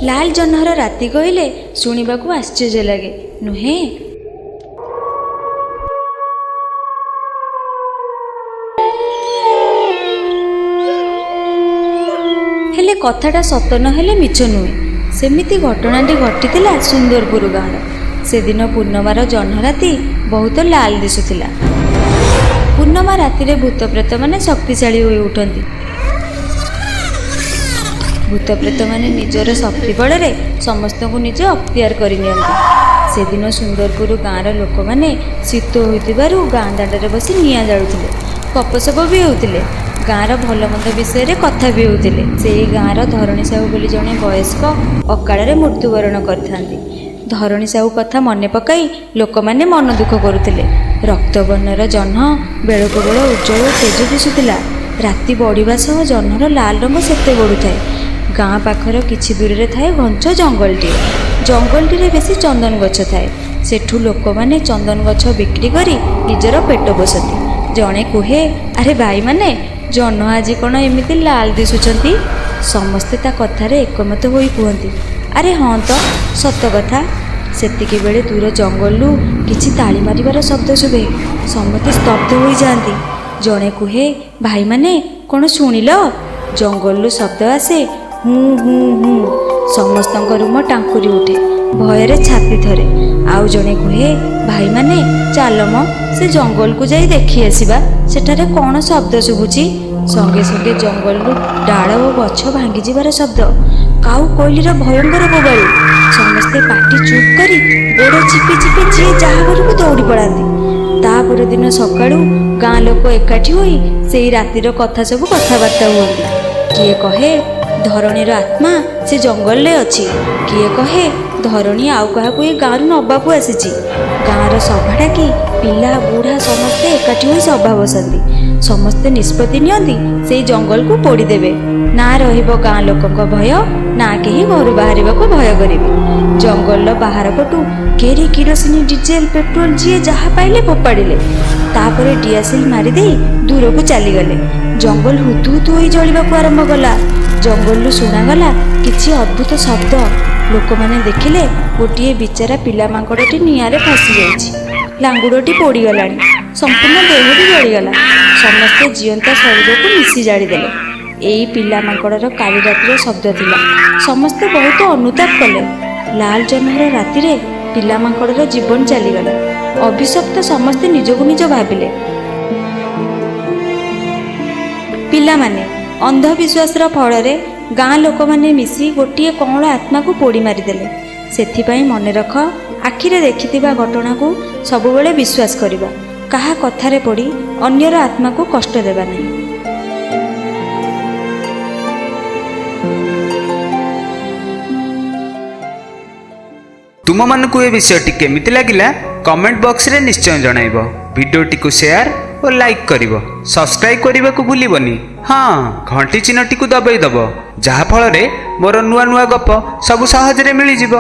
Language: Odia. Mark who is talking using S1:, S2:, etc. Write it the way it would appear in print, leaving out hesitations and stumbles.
S1: ଲାଲ ଜହ୍ନର ରାତି କହିଲେ ଶୁଣିବାକୁ ଆଶ୍ଚର୍ଯ୍ୟ ଲାଗେ, ନୁହେଁ? ହେଲେ କଥାଟା ସତ ନହେଲେ ମିଛ ନୁହେଁ। ସେମିତି ଘଟଣାଟି ଘଟିଥିଲା ସୁନ୍ଦରପୁର ଗାଁର। ସେଦିନ ପୂର୍ଣ୍ଣମାର ଜହ୍ନ ରାତି ବହୁତ ଲାଲ ଦିଶୁଥିଲା। ପୂର୍ଣ୍ଣମା ରାତିରେ ଭୂତପ୍ରେତମାନେ ଶକ୍ତିଶାଳୀ ହୋଇ ଉଠନ୍ତି। ଭୂତପ୍ରେତମାନେ ନିଜର ଶକ୍ତି ବଳରେ ସମସ୍ତଙ୍କୁ ନିଜ ଅକ୍ତିଆର କରିନିଅନ୍ତି। ସେଦିନ ସୁନ୍ଦରପୁର ଗାଁର ଲୋକମାନେ ଶୀତ ହୋଇଥିବାରୁ ଗାଁ ଦାଣ୍ଡରେ ବସି ନିଆଁ ଜାଳୁଥିଲେ, ଗପସପ ବି ହେଉଥିଲେ, ଗାଁର ଭଲମନ୍ଦ ବିଷୟରେ କଥା ବି ହେଉଥିଲେ। ସେଇ ଗାଁର ଧରଣୀ ସାହୁ ବୋଲି ଜଣେ ବୟସ୍କ ଅକାଳରେ ମୃତ୍ୟୁବରଣ କରିଥାନ୍ତି। ଧରଣୀ ସାହୁ କଥା ମନେ ପକାଇ ଲୋକମାନେ ମନ ଦୁଃଖ କରୁଥିଲେ। ରକ୍ତବର୍ଣ୍ଣର ଜହ୍ନ ବେଳକୁ ବେଳ ଉଜ୍ଜଳ ଓ ତେଜ ଦିଶୁଥିଲା। ରାତି ବଢ଼ିବା ସହ ଜହ୍ନର ଲାଲ ରଙ୍ଗ ସେତେ ବଢ଼ୁଥାଏ। ଗାଁ ପାଖର କିଛି ଦୂରରେ ଥାଏ ଘଞ୍ଚ ଜଙ୍ଗଲଟିଏ। ଜଙ୍ଗଲଟିରେ ବେଶୀ ଚନ୍ଦନ ଗଛ ଥାଏ। ସେଠୁ ଲୋକମାନେ ଚନ୍ଦନ ଗଛ ବିକ୍ରି କରି ନିଜର ପେଟ ପୋଷନ୍ତି। ଜଣେ କୁହେ, ଆରେ ଭାଇମାନେ, ଜହ୍ନ ଆଜି କ'ଣ ଏମିତି ଲାଲ ଦିଶୁଛନ୍ତି? ସମସ୍ତେ ତା କଥାରେ ଏକମତ ହୋଇ କୁହନ୍ତି, ଆରେ ହଁ ତ, ସତ କଥା। ସେତିକିବେଳେ ଦୂର ଜଙ୍ଗଲରୁ କିଛି ତାଳି ମାରିବାର ଶବ୍ଦ ଶୁଭେ। ସମସ୍ତେ ସ୍ତବ୍ଧ ହୋଇଯାଆନ୍ତି। ଜଣେ କୁହେ, ଭାଇମାନେ, କ'ଣ ଶୁଣିଲ? ଜଙ୍ଗଲରୁ ଶବ୍ଦ ଆସେ, ହୁଁ ହୁଁ ହୁଁ। ସମସ୍ତଙ୍କ ରୁମ ଟାଙ୍କୁରି ଉଠେ, ଭୟରେ ଛାତି ଥରେ। ଆଉ ଜଣେ କୁହେ, ଭାଇମାନେ, ଚାଲ ମ ସେ ଜଙ୍ଗଲକୁ ଯାଇ ଦେଖି ଆସିବା, ସେଠାରେ କ'ଣ ଶବ୍ଦ ଶୁଭୁଛି। ସଙ୍ଗେ ସଙ୍ଗେ ଜଙ୍ଗଲରୁ ଡାଳ ଓ ଗଛ ଭାଙ୍ଗିଯିବାର ଶବ୍ଦ, କାଉ କୋଇଲିର ଭୟଙ୍କର ବୋବାଳି। ସମସ୍ତେ ପାଟି ଚୁପ୍ କରି ଗୋଡ଼ ଚିପି ଚିପି ଯିଏ ଯାହା ଘରକୁ ଦୌଡ଼ି ପଳାନ୍ତି। ତା ପରଦିନ ସକାଳୁ ଗାଁ ଲୋକ ଏକାଠି ହୋଇ ସେଇ ରାତିର କଥା ସବୁ କଥାବାର୍ତ୍ତା ହୁଅନ୍ତି। କିଏ କହେ ଧରଣୀର ଆତ୍ମା ସେ ଜଙ୍ଗଲରେ ଅଛି, କିଏ କହେ ଧରଣୀ ଆଉ କାହାକୁ ଏ ଗାଁରୁ ନେବାକୁ ଆସିଛି। ଗାଁର ସଭା ଡାକି ପିଲା ବୁଢ଼ା ସମସ୍ତେ ଏକାଠି ହୋଇ ସଭା ବସାନ୍ତି। ସମସ୍ତେ ନିଷ୍ପତ୍ତି ନିଅନ୍ତି ସେଇ ଜଙ୍ଗଲକୁ ପୋଡ଼ିଦେବେ। ନା ରହିବ ଗାଁ ଲୋକଙ୍କ ଭୟ, ନା କେହି ଘରୁ ବାହାରିବାକୁ ଭୟ କରିବେ। ଜଙ୍ଗଲର ବାହାର ପଟୁ କେରି, କିରୋସିନି, ଡିଜେଲ, ପେଟ୍ରୋଲ ଯିଏ ଯାହା ପାଇଲେ ଫୋପାଡ଼ିଲେ। ତାପରେ ଡିଆସିଲ୍ ମାରିଦେଇ ଦୂରକୁ ଚାଲିଗଲେ। ଜଙ୍ଗଲ ହୁତୁ ହୁତୁ ହୋଇ ଜଳିବାକୁ ଆରମ୍ଭ କଲା। ଜଙ୍ଗଲରୁ ଶୁଣାଗଲା କିଛି ଅଦ୍ଭୁତ ଶବ୍ଦ। ଲୋକମାନେ ଦେଖିଲେ ଗୋଟିଏ ବିଚାରା ପିଲା ମାଙ୍କଡ଼ଟି ନିଆଁରେ ଫସିଯାଇଛି। ଲାଙ୍ଗୁଡ଼ଟି ପୋଡ଼ିଗଲାଣି, ସମ୍ପୂର୍ଣ୍ଣ ଦେହ ବି ଜଳିଗଲା। ସମସ୍ତେ ଜିଅନ୍ତା ଶରୀରକୁ ମିଶି ଜାଳିଦେଲେ। ଏଇ ପିଲା ମାଙ୍କଡ଼ର କାଲି ରାତିର ଶବ୍ଦ ଥିଲା। ସମସ୍ତେ ବହୁତ ଅନୁତାପ କଲେ। ଲାଲ ଜହ୍ନର ରାତିରେ ପିଲା ମାଙ୍କଡ଼ର ଜୀବନ ଚାଲିଗଲା। ଅଭିଶପ୍ତ ସମସ୍ତେ ନିଜକୁ ନିଜ ଭାବିଲେ। ପିଲାମାନେ, ଅନ୍ଧବିଶ୍ୱାସର ଫଳରେ ଗାଁ ଲୋକମାନେ ମିଶି ଗୋଟିଏ କଅଁଳ ଆତ୍ମାକୁ ପୋଡ଼ି ମାରିଦେଲେ। ସେଥିପାଇଁ ମନେ ରଖ, ଆଖିରେ ଦେଖିଥିବା ଘଟଣାକୁ ସବୁବେଳେ ବିଶ୍ୱାସ କରିବା। କାହା କଥାରେ ପଡ଼ି ଅନ୍ୟର ଆତ୍ମାକୁ କଷ୍ଟ ଦେବା ନାହିଁ।
S2: ତୁମମାନଙ୍କୁ ଏ ବିଷୟଟି କେମିତି ଲାଗିଲା କମେଣ୍ଟ ବକ୍ସରେ ନିଶ୍ଚୟ ଜଣାଇବ। ଭିଡ଼ିଓଟିକୁ ସେୟାର ଓ ଲାଇକ୍ କରିବ। ସବସ୍କ୍ରାଇବ୍ କରିବାକୁ ଭୁଲିବନି। ହଁ, ଘଣ୍ଟି ଚିହ୍ନଟିକୁ ଦବାଇ ଦେବ, ଯାହାଫଳରେ ମୋର ନୂଆ ନୂଆ ଗପ ସବୁ ସହଜରେ ମିଳିଯିବ।